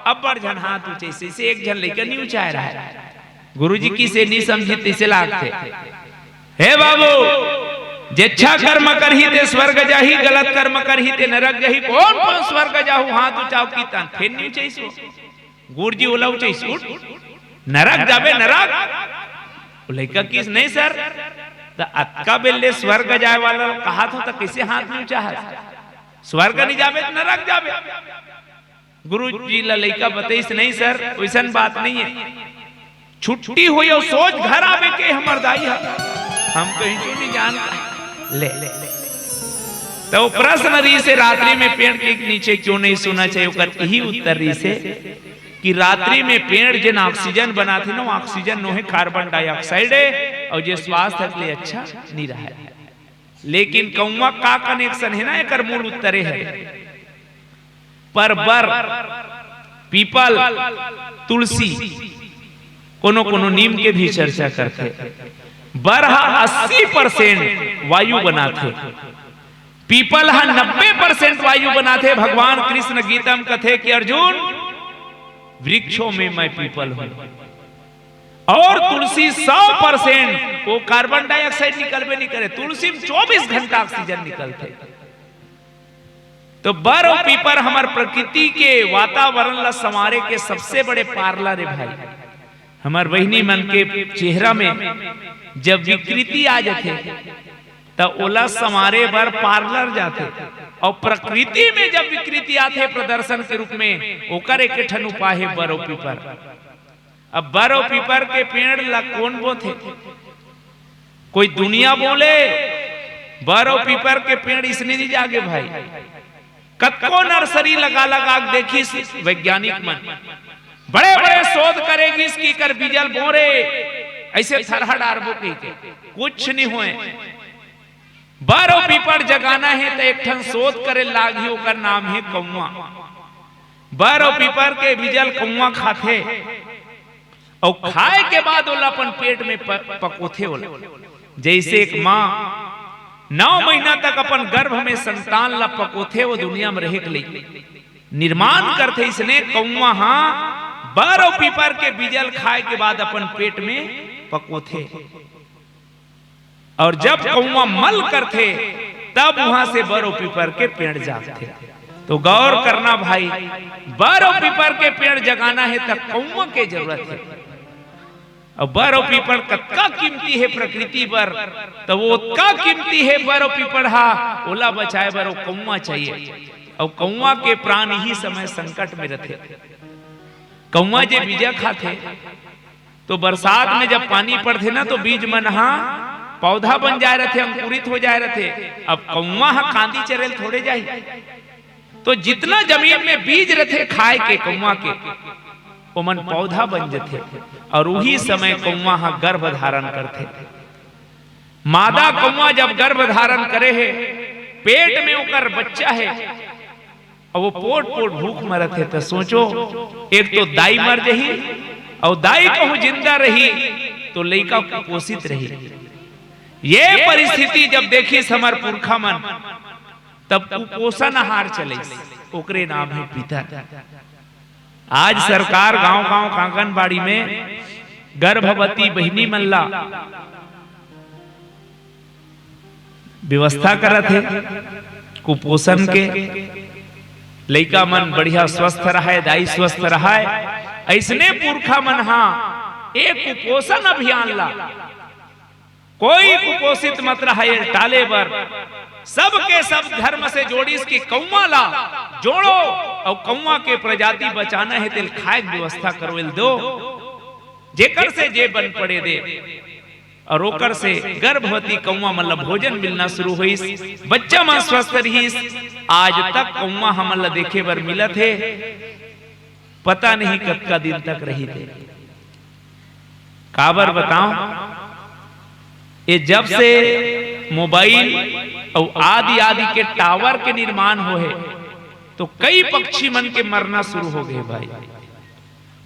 अब्बड़ झन हाथ उचइस, एक झन लइका नहीं उचाय रहे। गुरुजी किसे नहीं समझी, तइसे लागथे। हे बाबू, जे अच्छा कर्म करही ते स्वर्ग जाही, गलत कर्म करही ते नरक जाही। कौन कौन स्वर्ग जाहू, हाथ उचाओ। कितन फेर नहीं उचइस। गुरुजी ओला उचइस, उठ, नरक जाबे, नरक। ओ लइका किस, नहीं सर, त अतका बेर ले स्वर्ग जाए वाला कहत हो, त कइसे हाथ नहीं उचाहस? स्वर्ग नहीं जाबे, त नरक जाबे। गुरुजी ला लइका बतइस, नहीं सर, वइसन बात नहीं हे। छुट्टी होई अउ सोझ घर आबे के हमर दाई ह। हम कहीं तो नहीं जान। ले, ले, ले। तो प्रश्न रहिसे, रात्रि में पेड़ के नीचे क्यों नहीं सोना चाहिए? ओकर यही उत्तर रहिसे कि रात्रि में पेड़ जेन ऑक्सीजन बनाथे ना, वो ऑक्सीजन नोहे, कार्बन डाइऑक्साइड हे, अउ जे स्वास्थ्य के लिए अच्छा नहीं रहे। लेकिन कौवा का कनेक्शन हे ना, एकर मूल उत्तर हे। पर बर, पीपल, तुलसी, कोनो कोनो नीम के भी चर्चा करथे। बर ह अस्सी परसेंट वायु बनाथे, पीपल ह नब्बे परसेंट वायु बनाथे। भगवान कृष्ण गीता म कथे कि अर्जुन, वृक्षों में मैं पीपल हूं। और तुलसी सौ परसेंट, वो कार्बन डाइऑक्साइड निकलबे नहीं करे, तुलसी में चौबीस घंटा ऑक्सीजन निकलथे। तो बर अउ पीपर हमर प्रकृति के वातावरण ला संवारे के सबसे बड़े पार्लर हे भाई। हमर बहिनी मन के चेहरा में जब विकृति आ जाथे, त ओला संवारे बर पार्लर जाथे। अउ प्रकृति में जब विकृति आथे प्रदर्शन के रूप में, ओकर एक ठन उपाय हे बर अउ पीपर। अब बर अउ पीपर के पेड़ ला कोन बोथे? कोई दुनिया बोले, बर अउ पीपर के पेड़ इसने नहीं जागे भाई। कतको नर्सरी लगा लगा के देखिस वैज्ञानिक मन, बड़े बड़े शोध करे गिस कि कर बीजल बोरे, ऐसे थरहा डारबो कहिके, कुछ नहीं होए। बर अउ पीपर जगाना हे त एक ठन शोध करे लागही, ओकर नाम हे कौवा। बर अउ पीपर के बीजल कौवा खाथे। अउ खाए के बाद ओला अपन पेट में प-, पकोथे ओला। जैसे एक माँ नौ महीना तक अपन गर्भ में संतान ला पकोथे, वो दुनिया में रहे के लिए निर्माण करथे, इसने कौवा हा बर अउ पीपर के बीजल खाए के बाद अपन पेट में पकोथे। और जब कौवा मल करथे, तब वहां से बर अउ पीपर के पेड़ जागथे। तो गौर करना भाई, बर अउ पीपर के पेड़ जगाना हे त कौवा के जरूरत हे। अउ बर अउ पीपर कतका कीमती हे प्रकृति बर, त वो ओतका कीमती हे बर अउ पीपर हा, ओला बचाए बर वो कौवा चाहिए। अउ कौवा के प्राण इही समय संकट में रथे। कौवा जे बीजा खाथे, तो बरसात में जब पानी पड़थे ना, तो बीज मन हा पौधा बन जाए रथे, अंकुरित हो जाए रथे। अब कौवा हा कांदी चरेल थोड़े जाही, तो जितना जमीन में बीज रथे खाए के कौवा के, ओमन पौधा बन जथे। और उही समय कौवा हा गर्भ धारण करथे। मादा कौवा जब गर्भ धारण करे हे, पेट में ओकर बच्चा हे, अउ वो पोट पोट भूख मरत हे, त सोचो, एक तो दाई मर जही, अउ दाई कहूं जिंदा रही, तो लइका कुपोषित रही। ये परिस्थिति जब देखिस हमर पुरखा मन, तब कुपोषण आहार चलिस, ओकरे नाम हे पितर। आज सरकार गांव-गांव के आंगनबाड़ी में गर्भवती बहिनी मन ला व्यवस्था करत हे कुपोषण के, लइका मन बढ़िया स्वस्थ रहय, दाई स्वस्थ रहय। अइसने पुरखा मन हा एक कुपोषण अभियान ला, कोई कुपोषित मत रहय, टाले बर सबके सब धर्म से जोड़िस कि कौवा ला जोड़ो अउ कौवा के प्रजाति बचाना हे, तेल खाए के व्यवस्था करो, एल दो, जेकर से जे बन पड़े दे। और ओकर से गर्भवती कौवा मन ला भोजन मिलना शुरू होइस, बच्चा मन स्वस्थ रहिस। आज तक कौवा हमन ला देखे बर मिलत हे, पता नहीं कतका दिन तक रही थे। काबर बताओ, ये जब से मोबाइल अउ आदि आदि के टावर के निर्माण होहे, तो कई पक्षी मन के मरना शुरू हो गए भाई।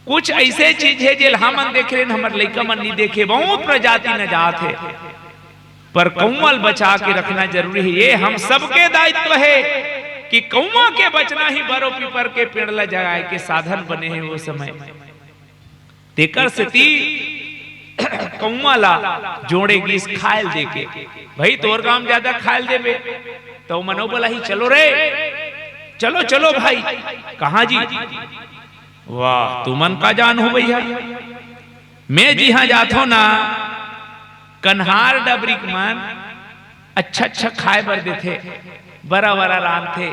कुछ ऐसे चीज हे जेल हमन देख रहे हैं, हमर लइका मन नहीं देखे, बहुत प्रजाति न जात हे, पर कौवा ल बचा के रखना जरूरी हे। ये हम सबके दायित्व हे कि कौवा के बचना ही बर अउ पीपर के पेड़ ला जगाए के साधन बने हे वो समय। तेकर सेती कौवा ला जोड़े गिस खायल दे के, भाई तोर गांव ज्यादा खायल देबे, तो मनो बोला ही, "चलो रे, चलो, चलो भाई।" "कहाँ जी?" "वाह, तुमन का जान हो भैया, मैं जिहाँ जाथो ना, कन्हार डबरी के मन अच्छा अच्छा खाए बर देथे, बरा बरा रांधथे,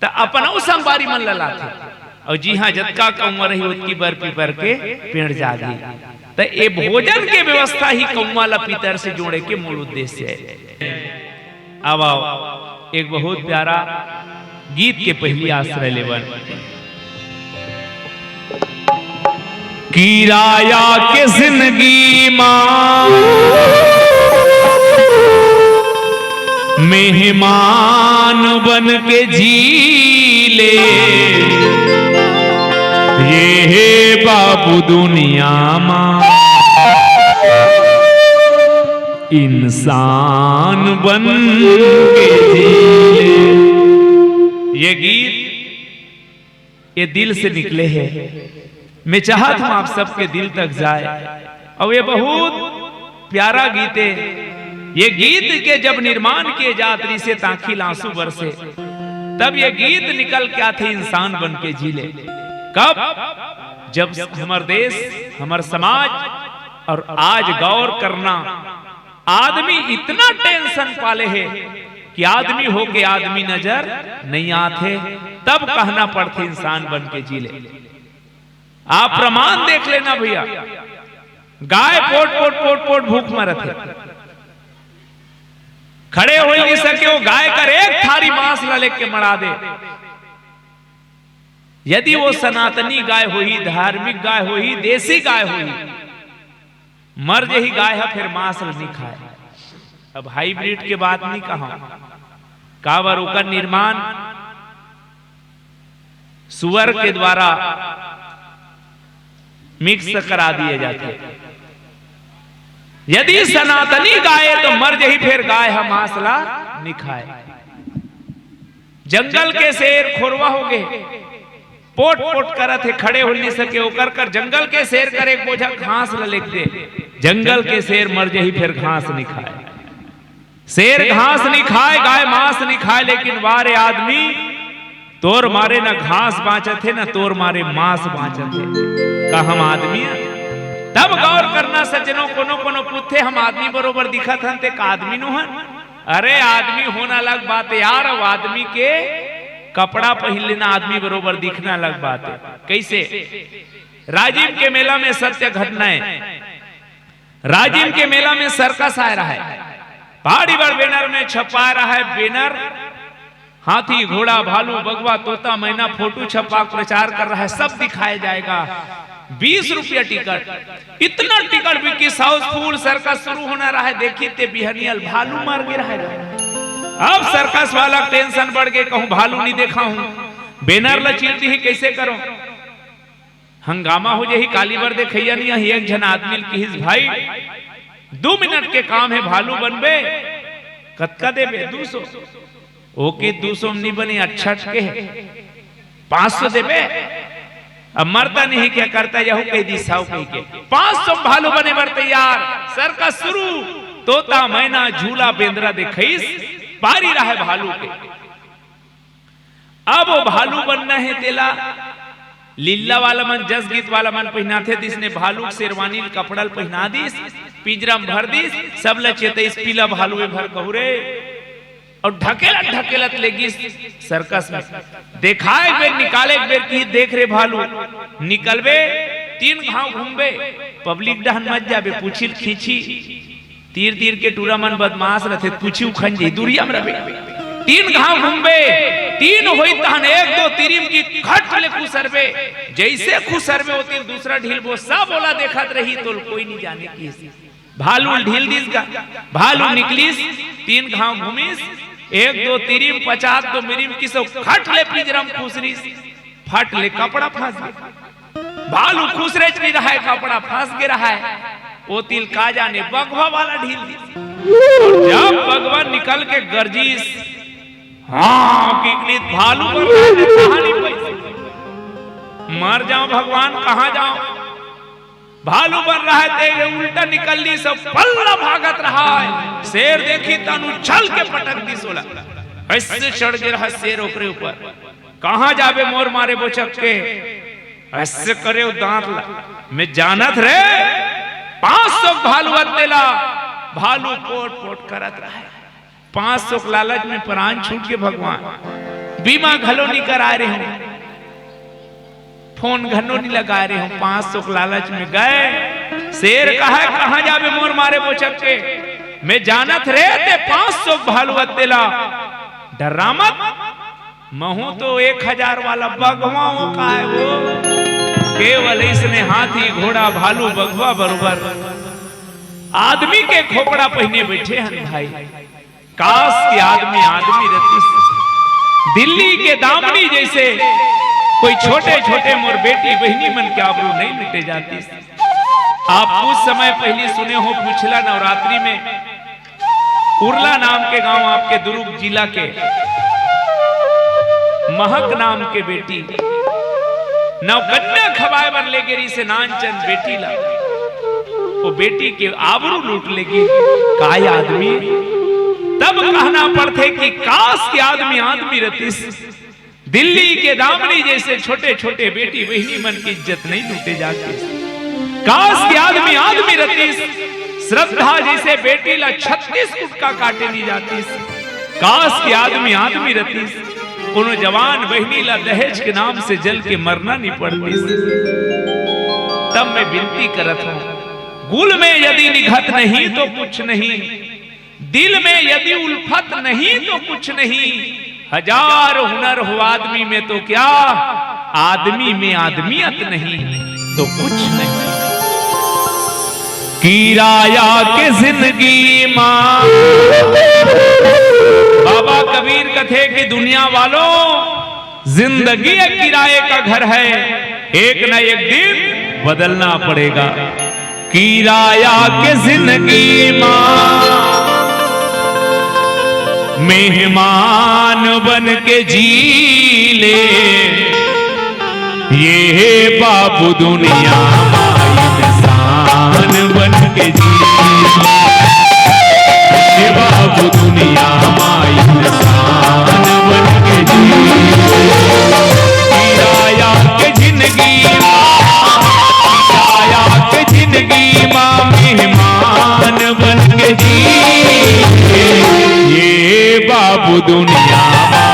त अपन अउ संगवारी मन ला लाथे, अउ जिहाँ जतका कौवा रही, ओतकी बर पीपर के पेड़ जागी।" त ए भोजन के व्यवस्था ही कौवा ला पितर से जोड़े के मूल उद्देश्य हे। अब आओ, एक बहुत प्यारा गीत के पहली आश्रय लेवन। किराया के जिंदगी मा मेहमान बन के जी ले, ये हे बाबू दुनिया मा इंसान बन के जी ले। ये गीत ये दिल से निकले हे। मैं चाहत हूं आप सबके दिल तक जाए। और ये बहुत प्यारा गीत हे। ये गीत के जब निर्माण किए जात रहिसे, त आंखी ल आंसू बरसे, तब ये गीत निकल के आथे, इंसान बन के जी ले। कब? जब हमर देश, हमर समाज, और आज गौर करना, आदमी इतना टेंशन पाले हे कि आदमी होके आदमी नजर नहीं आथे, तब कहना पड़थे इंसान बन के जी ले। आप प्रमाण देख लेना भैया, गाय पोट पोट पोट पोट भूख मरत हे, खड़े हो नहीं सके, वो गाय कर एक थारी मांस ला लेके मड़ा दे। यदि वो सनातनी गाय होही, धार्मिक गाय होही, देसी गाय होही, मर जही गाय ह, फेर मांस ल नी खाय। अब हाइब्रिड के बात नी कहंव, काबर ओकर निर्माण सुअर के द्वारा मिक्स करा दिए जाथे। यदि सनातनी गाय तो मर जही, फेर गाय ह मांस ला नी खाय। जंगल के शेर खोरवा हो गे, पोट पोट करत हे, खड़े हो नी सके, ओकर कर जंगल के शेर कर एक बोझा घास ल लेके दे, जंगल के शेर मर जही, फेर घास नी खाय। शेर घास नी खाय, गाय मांस नी खाय, लेकिन वा रे आदमी, तोर मारे न घास बांचत हे, न तोर मारे मांस बांचत हे। का हम आदमी हन? तब गौर करना सज्जनों, कोनो कोनो पूछथे, हम आदमी बरोबर दिखत हन, ते का आदमी नो हन? अरे, आदमी होना अलग बात हे यार, अउ आदमी के कपड़ा पहिर लेना, आदमी बरोबर दिखना अलग बात हे। कइसे? राजिम के मेला में सत्य घटना हे। राजिम के मेला में सर्कस आय रहय, भारी बड़ बैनर में छपाय रहय, बैनर, हाथी, घोड़ा, भालू, बघवा, तोता, मैना, फोटो छपवा के प्रचार कर रहय, सब दिखाया जाएगा। बीस रुपया टिकट, इतना टिकट बिकिस, हाउसफुल, सर्कस शुरू होना रहय, देखिस ते बिहनिया ल भालू मर गे रहय। अब सर्कस वाला के टेंशन बढ़ गे, कहूं भालू नी देखाहूं, बैनर ल चीर दिही, कइसे करंव? हंगामा हो जही, काली बर देखइया नी आही। एक झन आदमी ल किहिस, भाई, दू मिनट के काम हे, भालू बनबे, कतका देबे? दू सौ। ओ किहिस, दू सौ म नी बने, अच्छा के हे, पांच सौ देबे? अब मरता नहीं हे, का करता, यहू कहि दिस हंव कहिके, पांच सौ म भालू बने बर तैयार। सर्कस शुरू, तोता, मैना, झूला, बेंदरा देखइस, पारी रहय भालू के। अब वो भालू बनना हे तेला, लीला वाला मन, जस गीत वाला मन पहिनाथे, तिसने भालू के शेरवानी ल, कपड़ा ल पहिना दिस, पिंजरा म भर दिस, सब ल चेतइस, पीला भालू ए भर कहू रे, अउ ढकेलत ढकेलत ले गिस सर्कस में। देखाय एक बेर, निकाले एक बेर, किहिस, देख रे भालू, निकलबे, तीन घांव घूमबे, पब्लिक डहन मत जाबे, पूछी ल खींची, तीर तीर के टूरा मन बदमाश रथे, पूछी उखन जही, दूरिया में रहबे। तीन घांव घूमबे, तीन होई तहन एक दो तिरिम की खट ले खुसरबे। जइसे खुसरबे, ओ तीर दूसरा ढील बो, सब ओला देखत रही, तोल कोई नी जाने किहिस। भालू ल ढील दिस गा, भालू निकलिस, तीन घांव घूमिस, एक दो तिरिम, पचास दो मिरिम किहिस, खट ले पिंजरा में खुसरिस, फट ले कपड़ा फंस गे। भालू खुसरेच नी रहय, कपड़ा फंस गे रहय। ओ तीर का जाने बघवा वाला ढील दिस। जब बघवा निकल के गरजिस, हां, किकनित भालू बन रहय ते कहां नी पइस। मर जांव भगवान, कहां जांव? भालू बन रहय ते उल्टा निकलिस, सब पल्ला भागत रहय। शेर देखिस तहन उछल के पटक दिस ओला। अइसे चढ़ गे रहय शेर ओकरे ऊपर। कहां जाबे मोर मारे बोचक के? अइसे करे ओ दांत ला, मैं जानत रे, पांच सौ भालू अत्ते ला। भालू पोट पोट करत रहय। पांच सौ के लालच में प्राण छूट गे भगवान। बीमा घलो नी कराय रेहेंव, फोन घलो नी लगाय रेहेंव, पांच सौ के लालच में गय। शेर कहय, कहां जाबे मोर मारे बोचक के? मैं जानत रे ते पांच सौ भालू अत्ते ला। डर्रा मत, महूं तो एक हजार वाला बघवा हों काय वो। केवल अइसने हाथी, घोड़ा, भालू, बघवा बरोबर आदमी के खोपड़ा पहिने बइठे हन भाई। काश कि आदमी आदमी रतिस। दिल्ली के दामनी जइसे कोई छोटे छोटे मोर बेटी बहिनी मन के आबरू नइ लूटे जातिस। आप कुछ समय पहिली सुने हों, पिछला नवरात्रि में उरला नाम के गांव आपके दुर्ग जिला के महक नाम के बेटी नवकन्या खवाय बर ले गे रिहिस हे नानचन बेटी ला, वो बेटी के आबरू लूट ले गिस। काय आदमी? तब कहना पड़थे कि काश कि आदमी आदमी रतिस। दिल्ली के दामनी जइसे छोटे छोटे बेटी बहिनी मन के इज्जत नइ लूटे जातिस। काश कि आदमी आदमी रतिस। श्रद्धा जइसे बेटी ला छत्तीस गुटका काटे नी जातिस। काश कि आदमी आदमी रतिस। कोनो जवान बहिनी ला दहेज के नाम से जल के मरना नी पड़तिस। तब मैं विनती करत हूँ, गुल में यदि निघत नहीं तो कुछ नहीं, दिल में यदि उल्फत नहीं तो कुछ नहीं, हजार हुनर हो आदमी में तो क्या, आदमी में आदमियत नहीं तो कुछ नहीं। किराया के जिंदगी माँ, बाबा कबीर कथे कि दुनिया वालों, जिंदगी एक किराए का घर है, एक न एक दिन बदलना पड़ेगा। किराया के जिंदगी माँ मेहमान बन के जी ले, ये बाबू दुनिया माँ इंसान बन के जी ले। ये बाबू दुनिया माँ इंसान बन के जी ले। किराया के जिंदगी माँ, किराया के जिंदगी माँ मेहमान बन के जी ले। ये बाबू दुनिया माँ